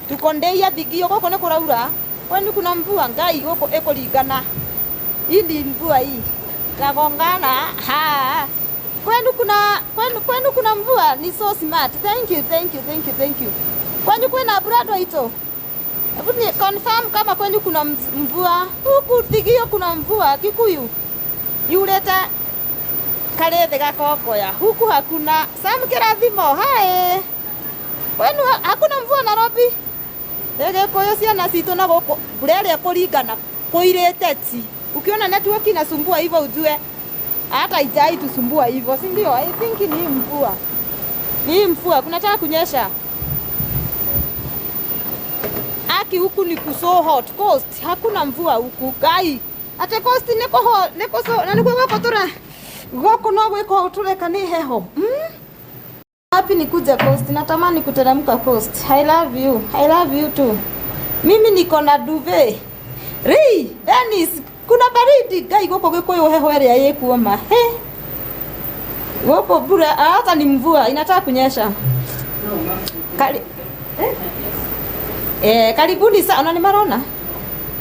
Tuko Ndeia Thigio gũkũ nĩ kũraura. Kwenu kuna mvua? Ngai gũkũ ĩkũringana. Hii ni mvua hii. Tagongana. Ha. Kwenu kuna mvua? Ni so smart. Thank you, thank you, thank you, thank you. Kwenyu kwina mbura andũ aitũ? Hebu ni confirm kama kwenyu kuna mvua. Huku Thigio kuna mvua. Kikuyu yurĩte karĩthĩ gakongoya. Huku hakuna. Sam Kĩrathimo, hi. Kwenu hakuna mvua Nairobi? Gĩkũyũ ciana citũ na gũkũ mbura ĩrĩa ĩkũringana kũirĩte ti. Ukiona network inasumbua hivyo ujue hata ijai tusumbua hivyo, si ndio? I think ni mvua. Ni mvua, kunataka kunyesha. Aki huku ni kuso hot coast, hakuna mvua huku. Gai. Ate coast niko ho, niko so na niko gũkũ tura. Gũkũ no gwĩko tureka nĩ heho. Wapi nikuja coast? Natamani kuteremka coast. I love you. I love you too. Mimi niko na duvet. Ri, Dennis, kuna baridi. Gai gũkũ Gĩkũyũ heho ĩrĩa ĩkuo ma. He. Gũkũ mbura hata ni mvua inataka kunyesha. Eh? Eh, karibuni sana ni marona.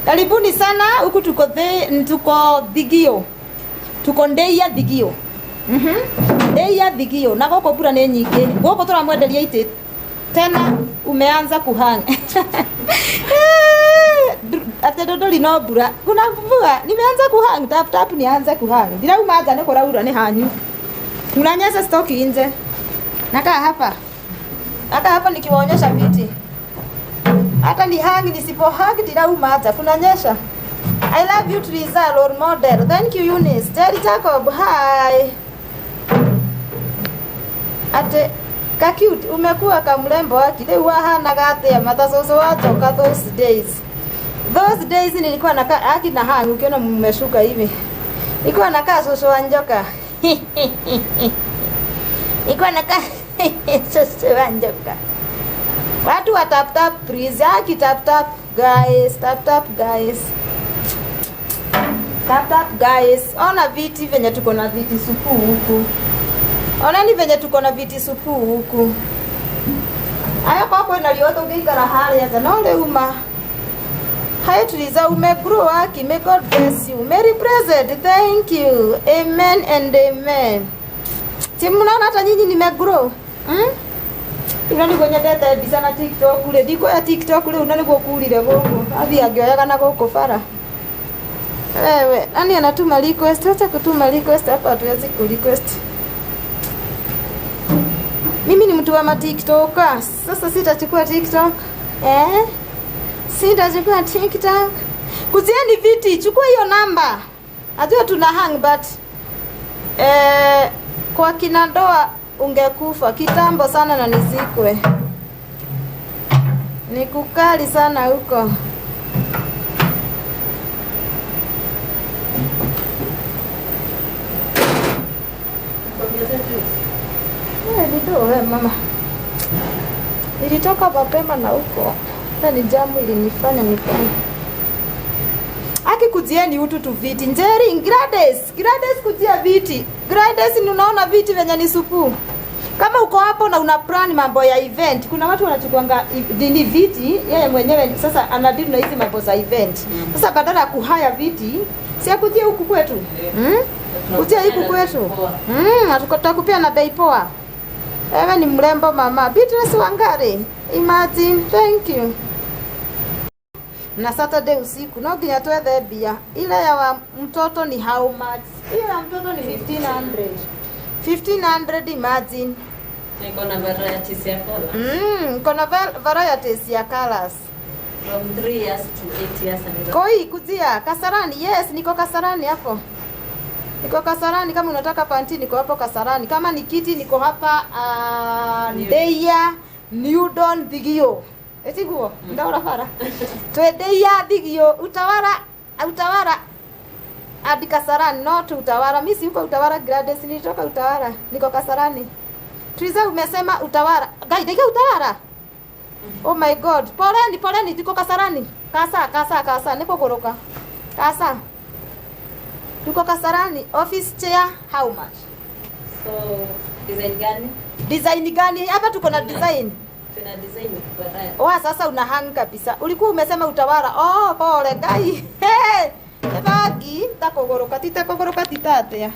Karibuni sana huku tuko Thigio. Tuko Ndeia Thigio. Ndeia Thigio na gũkũ mbura nĩ nyingĩ. Gũkũ tũramwenderia itĩ. Tena umeanza kuhang. Ate ndũndũri no mbura. Kuna mvua, nimeanza kuhang, tap tap nianze kuhang. Ndirauma nja nĩ kũraura nĩ hanyu. Kunanyesha sitoki nje. Nakaa hapa. Nakaa hapa nikiwaonyesha viti. Hata ni hang nisipo hang ndirauma nja. Kunanyesha. I love you Triza, role model. Thank you Eunice. Jerry Jacob, hi. Ate ka cute umekuwa kamrembo aki rĩu wahanaga atĩa mathacoco wa njoka those days. Those days nilikuwa nakaa aki na hang ukiona mmeshuka hivi. Nilikuwa nakaa coco wa njoka. Nilikuwa nakaa coco wa njoka. Watu wa tap tap please. Aki tap tap guys, tap tap guys. Tap tap guys. Ona viti venye tuko na viti supu huku. Onani venye tuko na viti supu huku. Aya kwa kwĩna riũa tũngĩikara harĩa nja no rĩu ma. Hi Teresa, umegrow aki. May God bless you. Merry present. Thank you. Amen and amen. Si mnaona hata nyinyi nimegrow? Hmm? Ino niguo nyendete mbica na TikTok rĩ, ndikuoya TikTok rĩu na niguo kurire gũkũ. Athiĩ angĩoyaga na gũkũ bara. Wewe, nani anatuma request? Acha kutuma request hapa, hatuwezi ku request. Mimi ni mtu wa ma TikTok. Sasa sitachukua TikTok. Eh? Sitachukua TikTok. Kuzieni viti, chukua hiyo namba. Ajua tuna hang but kwa kina ndoa ungekufa kitambo sana na nizikwe. Ni kukali sana huko. We mama, nilitoka mapema na huko na ni jamu ilinifanya nipande. Aki kujieni hutu tu viti. Njeri, Gladys, Gladys kujia viti. Gladys ni unaona viti venye ni supu. Kama uko hapo na una plan mambo ya event, kuna watu wanachukuanga dini viti, yeye mwenyewe sasa anadeal na hizi mambo za event. Sasa badala ya kuhaya viti, si akujie huku kwetu. Kujia huku kwetu. Tutakupia na bei poa. Ewe ni mrembo mama. Beatrice Wangari. Imagine, thank you. Na Saturday usiku no nginya twethe mbia. Ile ya wa mtoto ni how much? Ile ya mtoto ni 1500. 1500 imagine. Niko na varieties ya colors. Iko na varieties ya colors. From 3 years to 8 years and Koi kujia Kasarani. Yes, niko Kasarani hapo. Niko Kasarani, kama unataka panti niko hapo Kasarani. Kama ni kiti niko hapa Ndeia New Dawn Thigio. Etiguo ndaura bara. Twe Ndeia Thigio Utawala Utawala hadi Kasarani, not Utawala. Mimi si huko Utawala Gladys, nilitoka Utawala. Niko Kasarani. Triza umesema Utawala. Gai, ndaiga Utawala. Oh my God. Poleni, poleni, tuko Kasarani. Kasa, kasa, kasa, niko goroka. Kasa. Tuko Kasarani. Office chair how much? So, design gani? Design gani? Hapa tuko na design. Kuna design variety. Wa sasa una hang kabisa. Ulikuwa umesema utawala. Oh, pole ngai. Hey, bangi takũgũrũka ti takũgũrũka ti ta atĩa.